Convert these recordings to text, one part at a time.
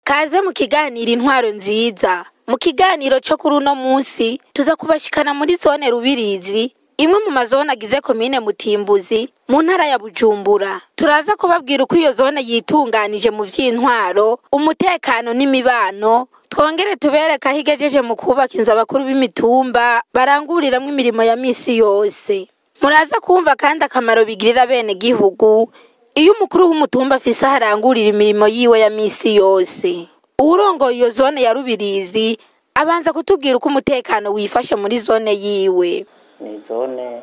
Kaze mu kiganiro Intwaro Nziza. Mu kiganiro cyo kuri uno munsi tuza kubashikana muri zone Rubirizi, imwe mu mazone agize komine Mutimbuzi mu ntara ya Bujumbura. Turaza kubabwira uko iyo zone yitunganije mu vy'intwaro, umutekano n'imibano, twongere tubereke aho igejeje mu kubaka inzu abakuru b'imitumba baranguriramwo imirimo ya misi yose. Muraza kumva kandi akamaro bigirira bene gihugu iyo umukuru w'umutumba afise aho arangurira imirimo yiwe ya misi yose. Uwurongoye iyo zone ya Rubirizi abanza kutubwira uko umutekano wifashe muri zone yiwe. Ni zone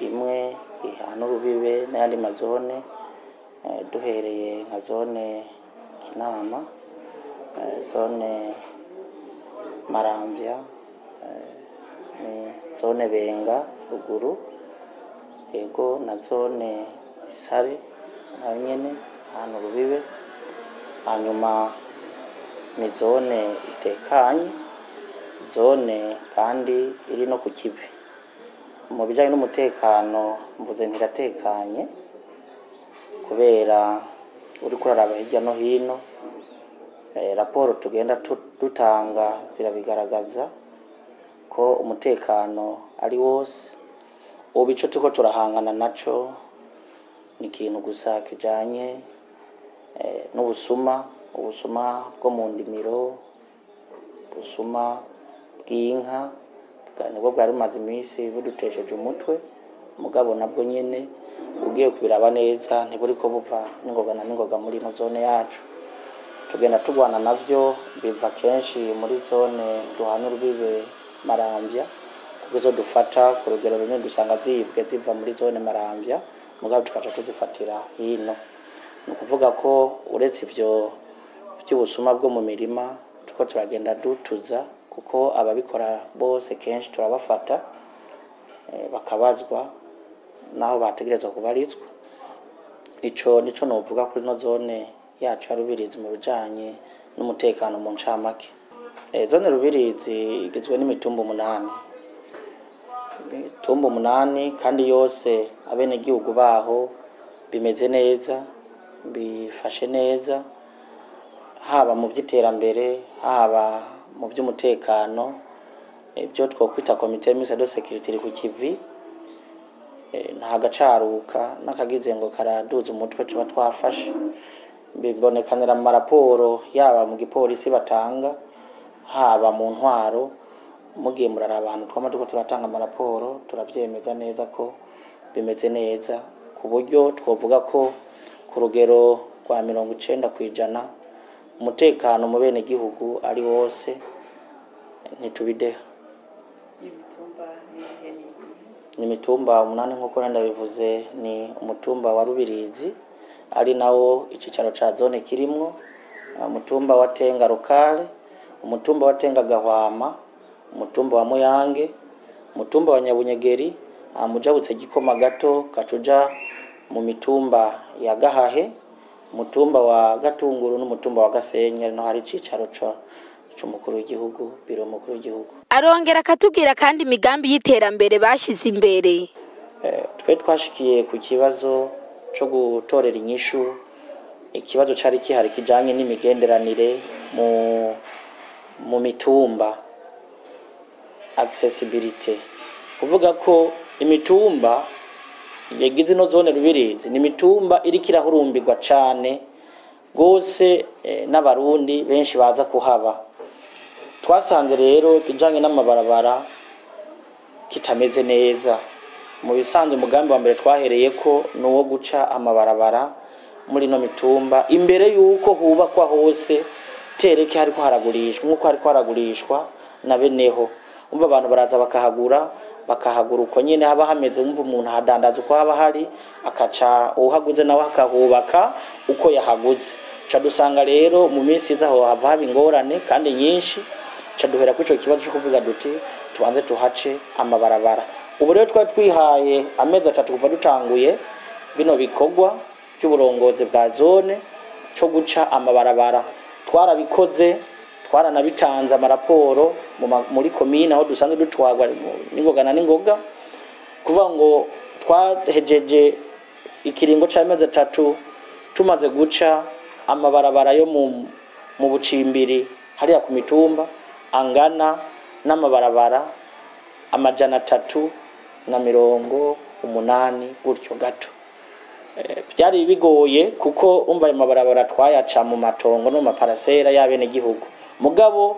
imwe ihana urubibe n'ayandi mazone, duhereye nka zone Kinama, zone Maramvya, ni zone Benga ruguru, yego na zone Isare nayo nyene hano urubibe. Hanyuma ni zone itekanye, zone kandi iri no ku kivi. Mu bijanye n'umutekano mvuze ntiratekanye kubera uriko uraraba hirya no hino, raporo tugenda dutanga zirabigaragaza ko umutekano ari wose. Ubu ico turiko turahangana naco ni ikintu gusa kijanye n'ubusuma, ubusuma bwo mu ndimiro, ubusuma bw'inka, nibwo bwari bumaze iminsi budutesheje umutwe, mugabo nabwo nyene ugiye kubiraba neza ntiburiko buva n'ingoga na n'ingoga muri ino zone yacu. Tugenda turwana navyo biva kenshi muri zone duhana urubibe Maramvya, kuko izo dufata ku rugero runini dusanga zibwe ziva muri zone Maramvya, mugabo tukaca tuzifatira hino. Ni ukuvuga ko uretse ivyo vy'ubusuma bwo mu mirima turiko turagenda dutuza, kuko ababikora bose kenshi turabafata, bakabazwa naho bategerezwa kubarizwa. Ico nico novuga kuri ino zone yacu ya Rubirizi mu bijanye n'umutekano mu ncamake. Zone Rubirizi igizwe n'imitumba 8. Imitumba 8 kandi yose abenegihugu baho bimeze neza, bifashe neza, haba mu vy'iterambere, haba mu vy'umutekano. Ibyo twokwita komite mixte de sécurité iri ku kivi, nta gacaruka n'akagize ngo karaduza umutwe tuba twafashe. Bibonekanira mu maraporo yaba mu gipolisi batanga, haba mu ntwaro. Mugiye muraraba ahantu twama turiko turatanga amaraporo, turavyemeza neza ko bimeze neza, ku buryo twovuga ko ku rugero rwa 90% umutekano mu bene gihugu ari wose, ntitubideha. Ni imitumba 8 nkuko ndabivuze, ni umutumba wa Rubirizi ari nawo icicaro ca zone kirimwo, umutumba wa Tenga Rukare, umutumba wa Tenga Gahwama, umutumba wa Muyange, umutumba wa Nyabunyegeri, amujabutse Gikoma gato kacuja mu mitumba ya Gahahe, umutumba wa Gatunguru n'umutumba wa Gasenyi, no hari icicaro c'umukuru w'igihugu, biro mukuru w'igihugu. Arongera akatubwira kandi imigambi y'iterambere bashize imbere. Twe twashikiye ku kibazo co gutorera inyishu ikibazo cari kihari kijanye n'imigenderanire mu mitumba, accessibility. Kuvuga ko imitumba yagize ino zone Rubirizi ni imitumba iriko irahurumbirwa cane gose, n'abarundi benshi baza kuhaba. Twasanze rero ikijanye n'amabarabara kitameze neza. Mu bisanzwe umugambi wa mbere twahereye ko ni uwo guca amabarabara muri ino mitumba imbere yuko hubakwa hose, tereke hariko haragurishwa nkuko hariko haragurishwa na beneho. Umva abantu baraza bakahagura, bakahagura uko nyene haba hameze, umva umuntu ahadandaza uko haba hari, akaca uhaguze nawe akahubaka uko yahaguze. Ca dusanga rero mu minsi iza aho hava haba ingorane kandi nyinshi. Ca duhera kuri ico kibazo co kuvuga duti tubanze tuhace amabarabara. Ubu rero twari twihaye amezi 3 kuva dutanguye bino bikorwa by'uburongozi bwa zone co guca amabarabara. Twarabikoze, twaranabitanze amaraporo muri komine aho dusanzwe dutwarwa n'ingoga na n'ingoga, kuvuga ngo twahejeje ikiringo c'amezi 3 tumaze guca amabarabara yo mu bucimbiri hariya ku mitumba angana n'amabarabara 380 gutyo gato. Byari bigoye kuko umva ayo mabarabara twayaca mu matongo no mu maparasera y'abenegihugu, mugabo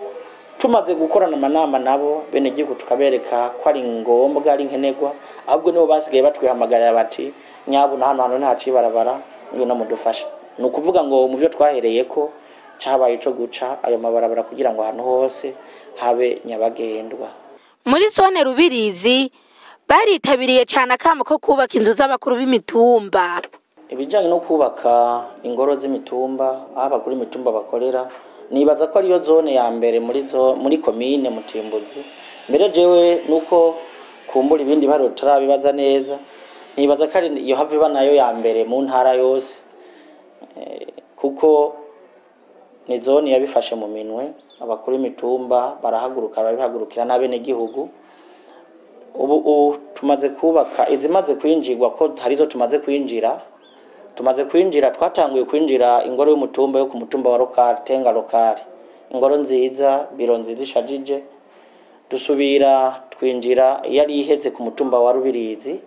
tumaze gukorana amanama nabo benegihugu tukabereka ko ari ngombwa ari nkenerwa, ahubwo nibo basigaye batwihamagarira bati nyabuna hano hantu ntaciye ibarabara ngwino mudufashe. Ni ukuvuga ngo mu byo twahereye ko cabaye ico guca ayo mabarabara kugira ngo ahantu hose habe nyabagendwa. Muri zone Rubirizi baritabiriye cyane akamo ko kubaka inzu z'abakuru b'imitumba. Ibijyanye no kubaka ingoro z'imitumba aho abakuru b'imitumba bakorera, nibaza ko ariyo zone ya mbere muri komine Mutimbuzi. Mbere jewe nuko kumbura ibindi bari turabibaza neza, nibaza ko ari iyo have iba nayo ya mbere mu ntara yose, kuko ni zone yabifashe mu minwe. Abakuru b'imitumba barahaguruka, barabihagurukira n'abenegihugu. Ubu tumaze kubaka izimaze kwinjirwa, ko harizo tumaze kwinjira, twatanguye kwinjira ingoro y'umutumba yo ku mutumba wa Rokari, Tenga Rokari, ingoro nziza, biro nziza ishajije. Dusubira twinjira yari iheze ku mutumba wa Rubirizi,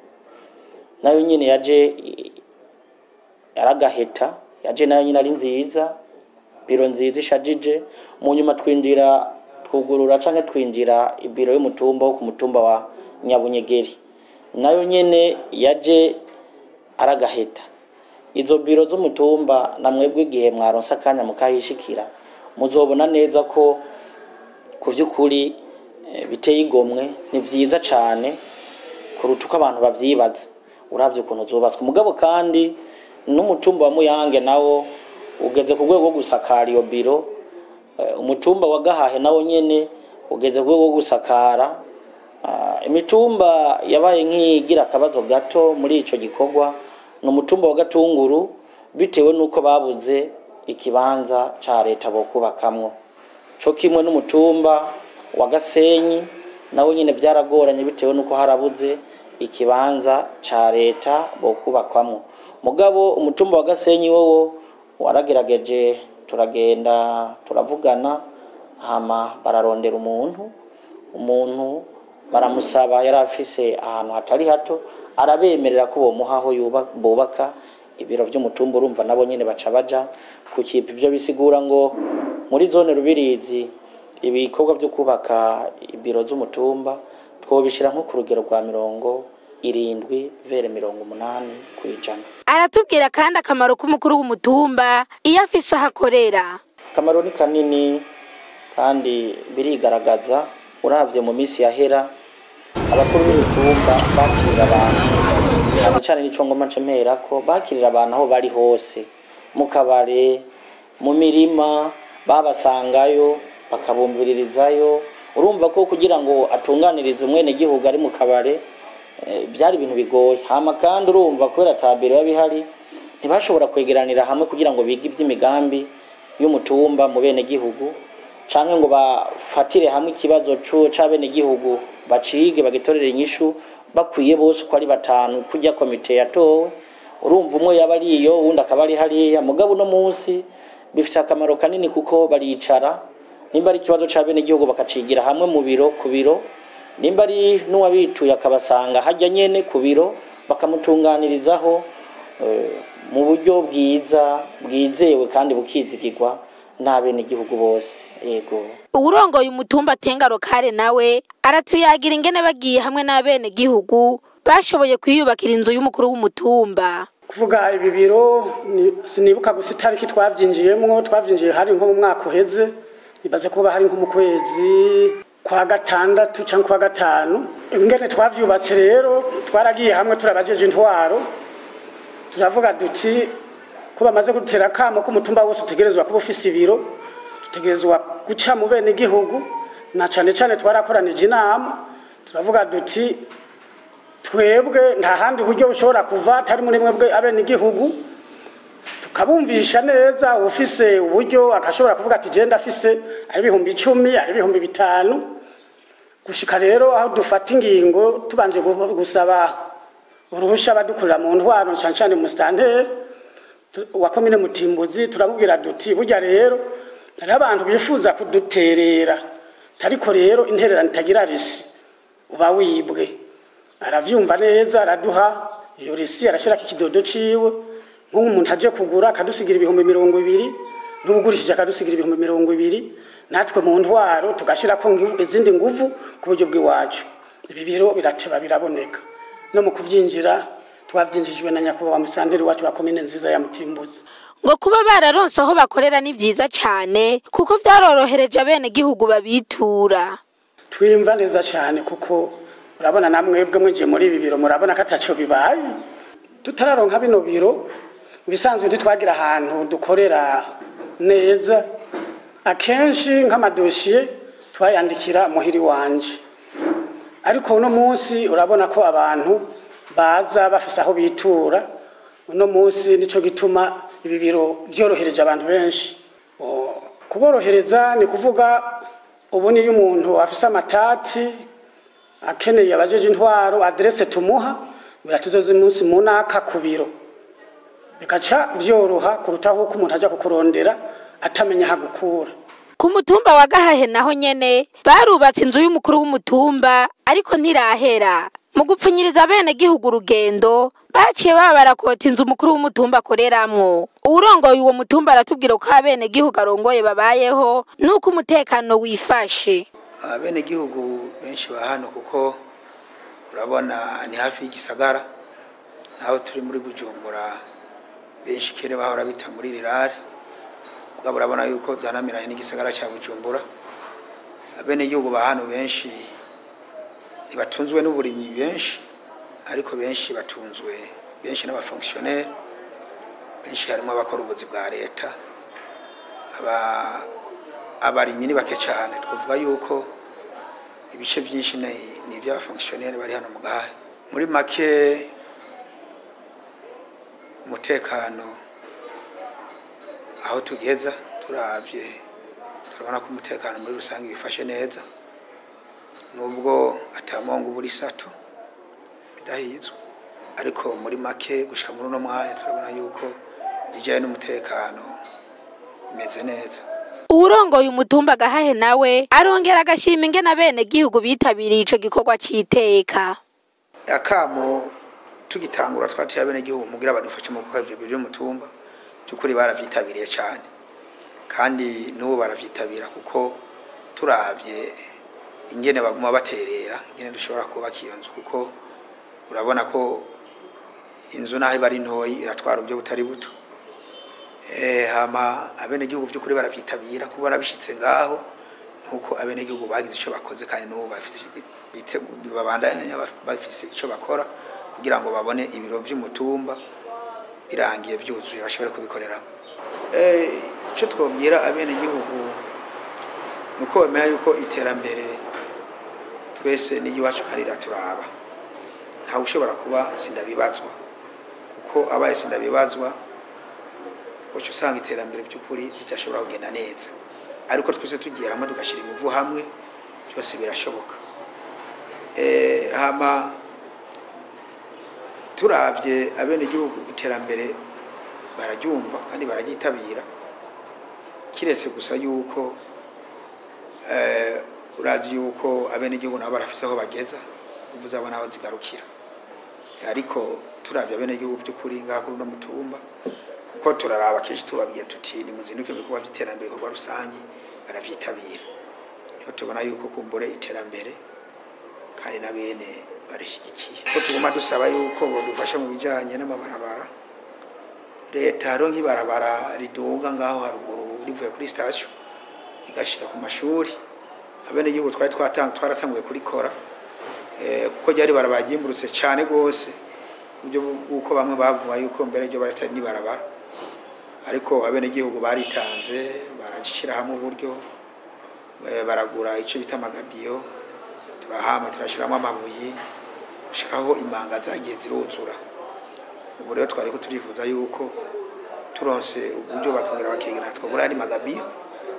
nayo nyine yaje yaragaheta, yaje nayo nyine ari nziza, biro nziza ishajije. Mu nyuma twinjira twugurura canke twinjira ibiro y'umutumba wo ku mutumba wa Nyabunyegeri, nayo nyene yaje aragaheta. Izo biro z'umutumba namwebwe igihe mwaronsa akanya mukahishikira muzobona neza ko ku vy'ukuri biteye igomwe, ni vyiza cane kuruta uko abantu bavyibaza uravye ukuntu zubatswe. Mugabo kandi n'umutumba wa Muyange nawo ugeze ku rwego rwo gusakara iyo biro, umutumba wa Gahahe nawo nyene ugeze ku rwego rwo gusakara. Imitumba yabaye nk'igira akabazo gato muri ico gikorwa ni umutumba wa Gatunguru, bitewe nuko babuze ikibanza ca leta bokubakamwo. Co kimwe n'umutumba wa Gasenyi nawo nyene vyaragoranye bitewe nuko harabuze ikibanza ca leta bokubakamwo. Mugabo umutumba wa Gasenyi wowo waragerageje, turagenda turavugana, hama bararondera umuntu baramusaba, yari afise ahantu hatari hato, arabemerera ko bomuhaho bubaka ibiro vy'umutumba. Urumva nabo nyene baca baja ku kivi. Ivyo bisigura ngo muri zone Rubirizi ibikorwa vyo kubaka ibiro z'umutumba twobishira nko ku rugero rwa 70 vere 80%. Aratubwira kandi akamaro k'umukuru w'umutumba iyo afise aho akorera. Akamaro ni kanini kandi birigaragaza. Uravye mu misi yahera abakuru b'imitumba bakirira abantu, cyane cyane n'ico ngoma nce mperako, bakirira abantu aho bari hose, mu kabare, mu mirima, babasangayo bakabumviririzayo. Urumva ko kugira ngo atunganirize umwenegihugu ari mu kabare byari ibintu bigoye. Hama kandi urumva kubera tabiro yabihari ntibashobora kwegeranira hamwe kugira ngo bige iby'imigambi y'umutumba mu benegihugu, canke ngo bafatire hamwe ikibazo c'abenegihugu bacige bagitorere inyishu bakwiye bose uko ari batanu kujya komite yatowe. Urumva umwe yaba ari iyo uwundi akaba ari hariya. Mugabo uno munsi bifite akamaro kanini kuko baricara, nimba ari ikibazo c'abenegihugu bakacigira hamwe mu biro ku biro, nimba ari n'uwabituye akabasanga hajya nyene ku biro bakamutunganirizaho mu buryo bwiza bwizewe kandi bukizigirwa n'abenegihugu bose. Yego. Uwurongoye umutumba Tenga Rokare nawe aratuyagira ingene bagiye hamwe n'abenegihugu bashoboye kwiyubakira inzu y'umukuru w'umutumba. Kuvuga ibi biro sinibuka gusa itariki twavyinjiyemwo, twavyinjiye hari nko mu mwaka uheze, nibaze kuba hari nko mu kwezi kwa gatandatu canke kwa gatanu. Ingene twavyubatse rero twaragiye hamwe turabajeje intwaro, turavuga duti ko bamaze gutera kamo ko umutumba wose utegerezwa kuba ufise ibiro, dutegerezwa guca mu benegihugu Na cane cane twarakoranije inama, turavuga duti twebwe nta handi buryo bushobora kuva atari muri mwebwe abenegihugu. Tukabumvisha neza, ufise uburyo akashobora kuvuga ati je ndafise ari 10,000, ari 5,000. Gushika rero aho dufata ingingo tubanje gusaba uruhusha badukurira mu ntwaro, cane cane mu stanteri wa komine Mutimbuzi. Turamubwira duti burya rero hariho abantu bifuza kuduterera, ariko rero intererano itagira risi uba wibwe. Aravyumva neza, araduha iyo risi, arashirako ikidodo ciwe. Nk'umuntu aje kugura akadusigira 20,000, n'uwugurishije akadusigira 20,000, natwe mu ntwaro tugashirako izindi nguvu ku buryo bw'iwacu. Ibi biro birateba biraboneka. No mu kuvyinjira twavyinjijwe na nyakubahwa musanteri wacu wa komine nziza ya Mutimbuzi. Ngo kuba bararonse aho bakorera ni vyiza cane, kuko vyarorohereje abenegihugu babitura. Twiyumva neza cyane, kuko urabona namwebwe mwinjiye muri ibi biro, murabona ko ataco bibaye. Tutararonka bino biro, ibisanzwe ntitwagira ahantu dukorera neza. Akenshi nk'amadosiye twayandikira muhiri wanje, ariko uno munsi urabona ko abantu baza bafise aho bitura. Uno munsi nico gituma ibi biro vyorohereje abantu benshi. Kuborohereza ni kuvuga ubu niyo umuntu afise amatati akeneye abajeje intwaro, adresse tumuha biratuzoza umunsi munaka ku biro, bikaca vyoroha kurutaho ko umuntu aja kukurondera atamenya hagukura. Ku mutumba wa Gahahe naho nyene barubatse inzu y'umukuru w'umutumba, ariko ntirahera. Mu gupfunyiriza abenegihugu urugendo, baciye baba barakota inzu umukuru w'umutumba akoreramwo. Uwurongoye uwo mutumba aratubwira ko abenegihugu arongoye babayeho n'uko umutekano wifashe. Abenegihugu benshi ba hano, kuko urabona ni hafi y'igisagara, naho turi muri Bujumbura, benshi kera bahora bita muri rirare, mugabo urabona yuko duhanamiranye n'igisagara cya Bujumbura. Abenegihugu ba hano benshi ntibatunzwe n'uburimyi benshi, ariko benshi batunzwe benshi n'abafonctionnaire, benshi harimo abakora ubuzi bwa leta. Abarimyi ni bake cyane. Twavuga yuko ibice byinshi ni iby'abafonctionnaire bari hano mu Gahahe. Muri make, umutekano aho tugeza turavye, turabona ko umutekano muri rusange wifashe neza, nubwo atamongo buri sato bidahizwe. Ariko muri make, gushika muri uno mwanya, turabona yuko ibijyanye n'umutekano bimeze neza. Uwurongoye umutumba Gahahe nawe arongera agashima ingene abenegihugu bitabiriye ico gikorwa c'iteka. Akamo tugitangura twateye abenegihugu mugira badufashe mu gukora ivyo by'umutumba, by'ukuri baravyitabiriye cyane, kandi n'ubu baravyitabira, kuko turavye ingene baguma baterera, ingene dushobora kubaka iyo nzu, kuko urabona ko inzu naho iba ari ntoyi iratwara uburyo butari buto. Hama abenegihugu by'ukuri baravyitabira. Kuba barabishitse ngaho nuko abenegihugu bagize ico bakoze, kandi n'ubu bafise babandanya bafise ico bakora kugira ngo babone ibiro by'umutumba birangiye byuzuye, bashobore kubikoreramo. Ico twobwira abenegihugu nuko bamenya yuko iterambere twese n'igiwacu kandi riraturaba. Ntawe ushobora kuba sindabibazwa, kuko abaye sindabibazwa uca usanga iterambere by'ukuri ridashobora kugenda neza. Ariko twese tugiye hamwe, tugashyira ingufu hamwe, byose birashoboka. Hama turavye abenegihugu, iterambere bararyumva kandi bararyitabira, kiretse gusa yuko urazi yuko abenegihugu nabo barafise aho bageza, uvuze abo naho zigarukira. Ariko turavye abenegihugu by'ukuri ngaha kuri uno mutumba, kuko turaraba kenshi tubabwiye tuti nimuzinduke mu bikorwa by'iterambere, ibikorwa rusange, baravyitabira. Niho tubona yuko kumbure iterambere kandi na bene barishigikiye. Ko tuguma dusaba yuko bodufasha mu bijanye n'amabarabara, leta hariho nk'ibarabara riduga ngaho haruguru rivuye kuri station rigashika ku mashuri. Abenegihugu twari twaratanguye kurikora, kuko ryari barabara ryimburutse cyane gose, uburyo bw'uko bamwe bavuga yuko mbere ryo baratari n'ibarabara. Ariko abenegihugu baritanze, barashyira hamwe uburyo. Baragura icyo bita amagabiyo, turahama, turashyiramo amabuye gushikaho imanga zagiye ziruzura. Ubu rero twari ko turifuza yuko turonse uburyo bakongera bakegera twagura andi magabiyo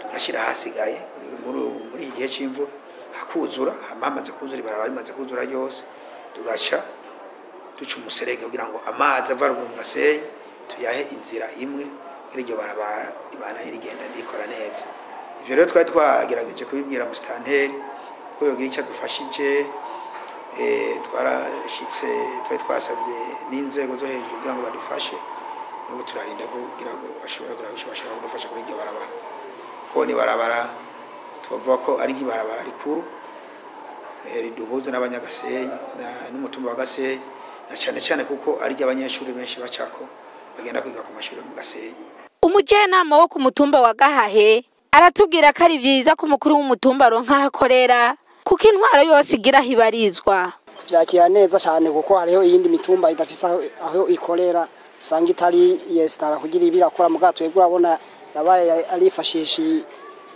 tugashyira ahasigaye muri iki gihe c'imvura hakuzura. Hama hamaze kuzura, ibarabara rimaze kuzura ryose, tugaca duca umuserege kugira ngo amazi ava ruguru mu Gasenyi tuyahe inzira imwe, kugira iryo barabara ribanaye rigenda rikora neza. Ivyo rero twari twagerageje kubibwira musitanteri ko yogira icyo adufashije. Twarashitse, twari twasabye n'inzego zo hejuru kugira ngo badufashe. N'ubu turarinda kugira ngo bashobore kuraba ico bashobora kudufasha kuri iryo barabara, ko ni barabara twavuga ko ari nk'ibarabara rikuru riduhuza n'abanyagasenyi n'umutumba wa Gasenyi, na cyane cyane kuko ari ry'abanyeshuri benshi bacako bagenda kwiga ku mashuri mu Gasenyi. Umujenama wo ku mutumba wa Gahahe aratubwira ko ari vyiza ko umukuru w'umutumba aronka aho akorera, kuko intwaro yose igira aho ibarizwa. Tuvyakira neza cyane, kuko hariho iyindi mitumba idafise aho ikorera, usanga itari yesitara kugira ibirakora. Mu bwato twebwe urabona yabaye arifashisha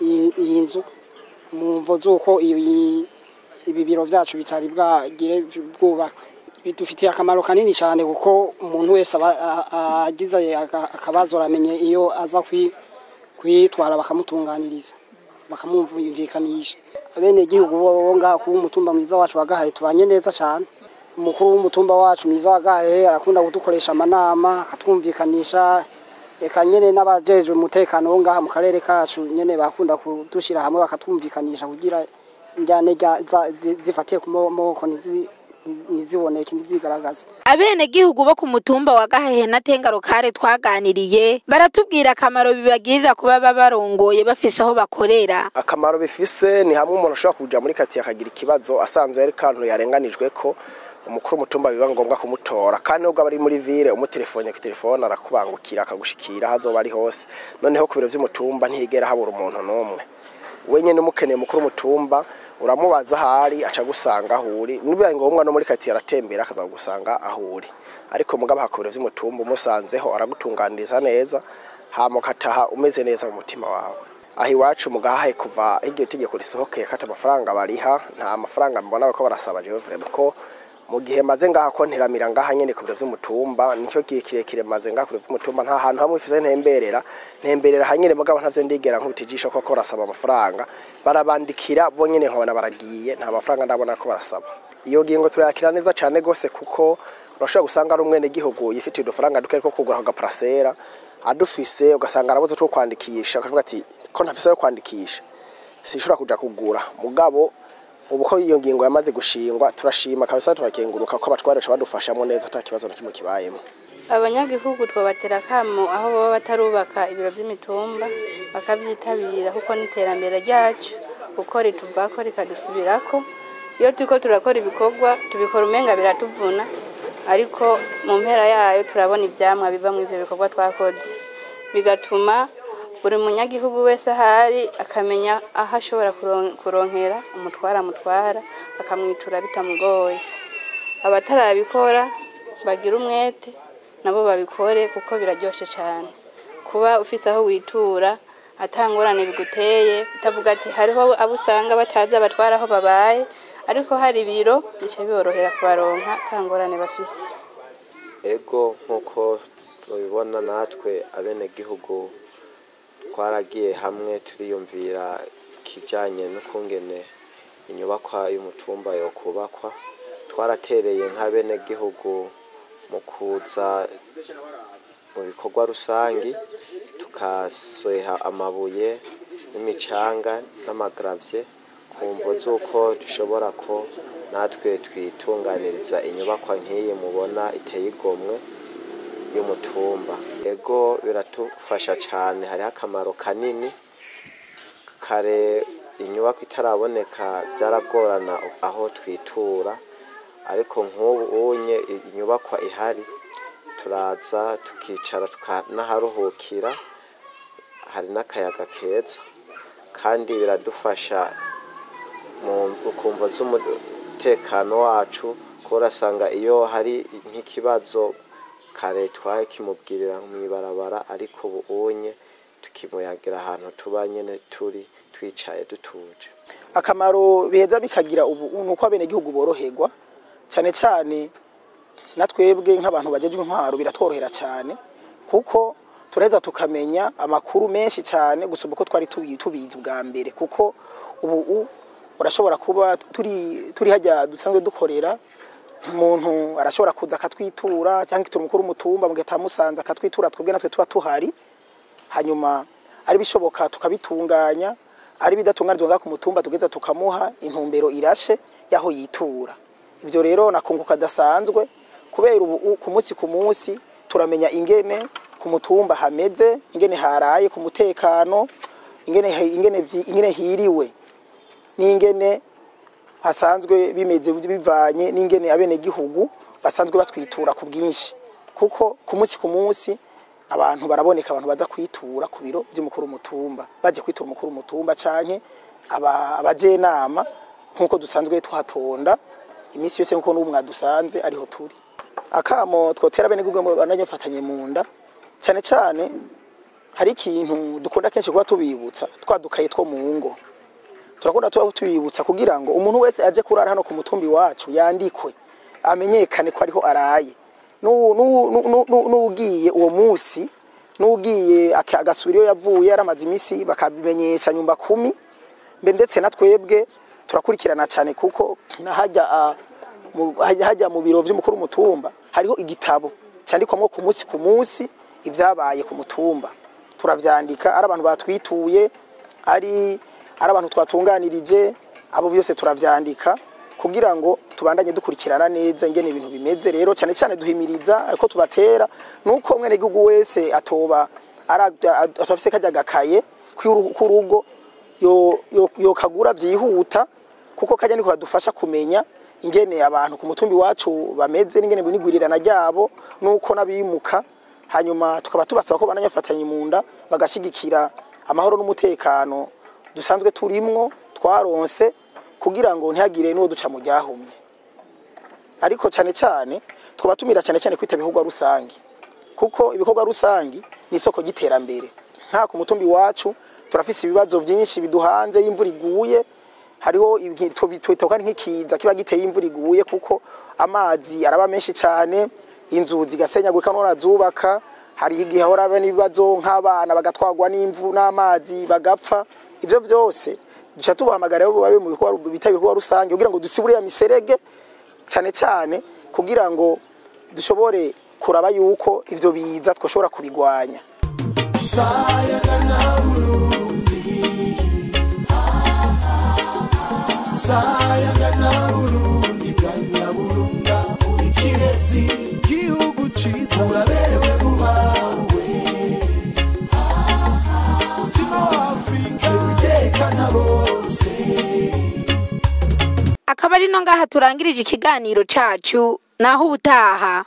iyi nzu mu mvo z'uko ibi biro vyacu bitari bwagire bwubakwe. Bidufitiye akamaro kanini cyane, kuko umuntu wese aba agize akabazo aramenye iyo aza kwitwara, bakamutunganiriza, bakamwumvikanisha. Abene gihugu bo ngaha ku mutumba mwiza wacu wa Gahahe tubanye neza cyane. Umukuru w'umutumba wacu mwiza wa Gahahe arakunda kudukoresha amanama, akatwumvikanisha. Eka nyene n'abajejwe umutekano wo ngaha mu karere kacu nyene bakunda kudushira hamwe bakatwumvikanisha, kugira injyane zifatiye ku moko ntiziboneke, ntizigaragaze. Abenegihugu bo ku mutumba wa Gahahe na Tengarokare twaganiriye baratubwira akamaro bibagirira kuba babarongoye bafise aho bakorera. Akamaro bifise ni hamwe umuntu ashobora kuja muri katiye akagira ikibazo, asanze ari kantu yarenganijwe ko umukuru w'umutumba biba ngombwa kumutora. Kandi nubwo aba ari muri ville, umutelefone ku telefone arakubangukira akagushikira aho azoba ari hose. Noneho ku biro vy'umutumba ntihigera habura umuntu n'umwe. Wenyene umukeneye umukuru w'umutumba, uramubaza ahari, aca agusanga aho uri. Nibibaye ngombwa no muri katiye aratembera akaza kugusanga aho uri. Ariko mugabo aha ku biro vy'umutumba umusanzeho aragutunganiriza neza, hama ukataha umeze neza mu mutima wawe. Aho iwacu mu Gahahe, kuva iryo tegeko risohokeye kata amafaranga bariha, nta mafaranga mbona ko barasaba. Jewe vraiment, ko mu gihe maze ngaha ko nteramira ngaha nyene ku biro vy'umutumba, nico gihe kirekire maze ngaha ku biro vy'umutumba, nta hantu hamwe mfise ntemberera hanyene. Mugabo ntavyo ndigera nkubita ijisho ko barasaba amafaranga. Barabandikira bo nyene nkabona baragiye, nta mafaranga ndabona ko barasaba. Iyo ngingo turayakira neza cane gose, kuko urashobora gusanga ari umwene gihugu yifitiye udufaranga duke two kugura ako gaparasera adufise, ugasanga arabuze two kwandikisha, akavuga ati ko ntafise ayo kwandikisha sinshobora kuja kugura. Mugabo ubu ko iyo ngingo yamaze gushingwa, turashima kabisa, turakenguruka ko abatwaresha badufashamo neza, ata kibazo na kimwe kibayemo. Abanyagihugu twabatera akamo, aho baba batarubaka ibiro by'imitumba, bakabyitabira, kuko n'iterambere ryacu, kuko rituvako rikadusubirako. Iyo turiko turakora ibikorwa tubikora umenga biratuvuna, ariko mu mpera yayo turabona ivyamwa biva mu ivyo bikorwa twakoze, bigatuma buri munyagihugu wese ahari akamenya aho ashobora kuronkera umutwara, amutwara akamwitura bitamugoye. Abatarabikora bagira umwete nabo babikore, kuko biraryoshe cyane kuba ufise aho witura atangorane biguteye, utavuga ati hariho abo usanga batazi abatwara aho babaye, ariko hari ibiro bica biborohera kubaronka atangorane bafise. Ego, nk'uko tubibona natwe abenegihugu twaragiye hamwe turiyumvira ikijyanye n'ukungene inyubakwa y'umutumba yokubakwa. Twaratereye nk'abenegihugu mu kuza mu bikorwa rusangi, tukasweha amabuye n'imicanga n'amagravye, ku mvo z'uko dushobora ko natwe twitunganiriza inyubakwa nk'iyi mubona iteye igomwe y'umutumba. Ego, biratufasha cyane, hariho akamaro kanini. Kare inyubakwa itaraboneka byaragorana aho twitura, ariko nk'ubu unye inyubakwa ihari, turaza tukicara tukanaharuhukira, hari n'akayaga keza. Kandi biradufasha mu kumva z'umutekano wacu, kuko urasanga iyo hari nk'ikibazo, kare twakimubwirira mw'ibarabara, ariko ubu unye Tukimuyagira ahantu tuba nyene turi twicaye dutuje. Akamaro biheza bikagira ubu nuko abenegihugu boroherwa cyane cyane, na twebwe nk'abantu bajejwe intwaro biratworohera cyane, kuko turaheza tukamenya amakuru menshi cyane gusumba uko twari tubizi ubwa mbere, kuko ubu urashobora kuba turi hajya dusanzwe dukorera, umuntu arashobora kuza akatwitura, cyangwa turi umukuru w'umutumba mu gihe atamusanze akatwitura, twebwe natwe tuba tuhari, hanyuma ari bishoboka tukabitunganya, ari bidatunganijwe ngaha ku mutumba tugeza tukamuha intumbero irashe y'aho yitura. Ibyo rero nakunguka kadasanzwe, kubera ubu ku munsi ku munsi turamenya ingene ku mutumba hameze, ingene haraye ku mutekano, ingene hiriwe n'ingene hasanzwe bimeze, bivanye n'ingene abenegihugu basanzwe batwitura ku bwinshi, kuko ku munsi ku munsi abantu baraboneka, abantu baza kwitura ku biro by'umukuru w'umutumba, baje kwitura umukuru w'umutumba canke abajenama, nk'uko dusanzwe tuhatonda iminsi yose, nk'uko n'ubu mwadusanze ariho turi. Akamo twotera abenegihugu bananyofatanye mu nda cyane cyane, hari ikintu dukunda kenshi kuba tubibutsa, twadukaye two mu ngo turakunda tuba tubibutsa, kugira ngo umuntu wese aje kurara hano ku mutumbi wacu yandikwe, amenyekane ko ariho araye. N'ugiye uwo munsi, n'ugiye agasubira iyo yavuye yaramaze iminsi, bakabimenyesha nyumba kumi mbe. Ndetse na twebwe turakurikirana cyane, kuko hajya hajya mu biro vy'umukuru w'umutumba hariho igitabo cyandikwamwo ku munsi ku munsi ivyabaye ku mutumba. Turavyandika, ari abantu batwituye, ari abantu twatunganirije, abo byose turavyandika kugira ngo tubandanye dukurikirana neza ingene ibintu bimeze. Rero cyane cyane duhimiriza ko tubatera nuko mwene gihugu wese atoba atafise kajya gakaye k'urugo yo kagura vyihuta, kuko kajya niko kadufasha kumenya ingene abantu ku mutumbi wacu bameze, n'ingene n'igwirirana ryabo, nuko n'abimuka. Hanyuma tukaba tubasaba ko bananyafatanye mu nda, bagashigikira amahoro n'umutekano dusanzwe turimwo twaronse, kugira ngo ntihagire n'uwo duca mu ryahumye. Ariko cyane cyane tubatumira cyane cyane kwita ibikorwa rusangi, kuko ibikorwa rusangi ni isoko ry'iterambere. Nka ku mutumbi wacu turafise ibibazo byinshi biduhanze. Y'imvura iguye hariho twita ko ari nk'ikiza kiba giteye imvura iguye, kuko amazi araba menshi cyane, inzu zigasenyagurika none azubaka. Hari igihe hahora haba n'ibibazo nk'abana bagatwarwa n'imvu n'amazi bagapfa. Ivyo vyose duca tubahamagara babe mu bikorwa bita ibikorwa rusange, kugira ngo dusibure ya miserege, cyane cyane kugira ngo dushobore kuraba yuko ivyo biza twoshobora kubigwanya. Sayagana Burundi, sayagana Burundi bwa nyaburunga, uri kirezi gihugu ciza, uraberewe mubawe, mutima wa Afrika witekana bose. Akaba ari no ngaha turangirije ikiganiro cacu, naho ubutaha.